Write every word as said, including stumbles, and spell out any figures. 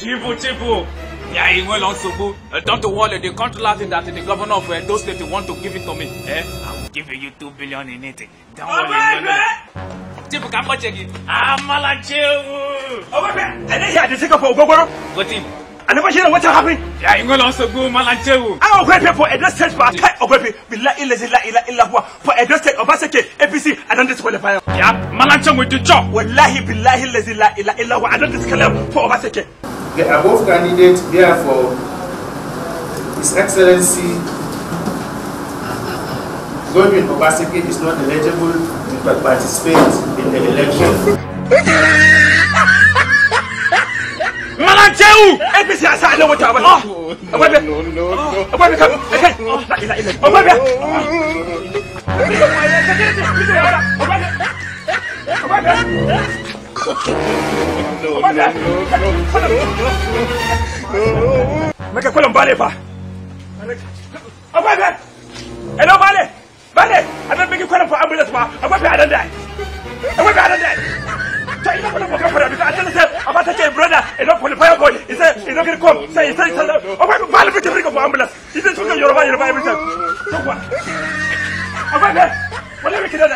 Chibu, Chibu. Yeah, he went on Sobu. Uh, don't worry, the controller thing that the governor of Edo State want to give it to me. Eh? I will give you two billion in it. Don't worry. Chibu, come check it. Ah, Malanchewu. Oh, my God. I didn't hear the singer for Ogogoro. What him? I never hear what happened. Yeah, he went on Sobu, Malanchewu. I will pay for Edo State, but I will pay. Billahi lazi la ilaha illa huwa. For Edo State, Obaseki, A P C, I don't disqualify. Yeah, Malanchewu with the chop. Wallahi, billahi lazi la ilaha illa huwa. I don't disqualify for Obaseki. The above candidate, therefore, His Excellency Godwin Obaseki is not eligible to participate in the election. Malanchewu! A P C, I say, I know what I want. Oh, no, no, no. Make a call on Bale, pa. Hello, Bale. Bale, I don't make you call for ambulance, pa. I don't pay, I don't die. I don't pay, I don't die. So you don't call for company because I tell you, sir, about to take brother, you don't qualify boy. He said, you don't get call. Say, he said, he said, oh, Bale, make you bring up for ambulance. He said, you don't, you're right, you're right, every time. So what? I don't pay. What are we kidding?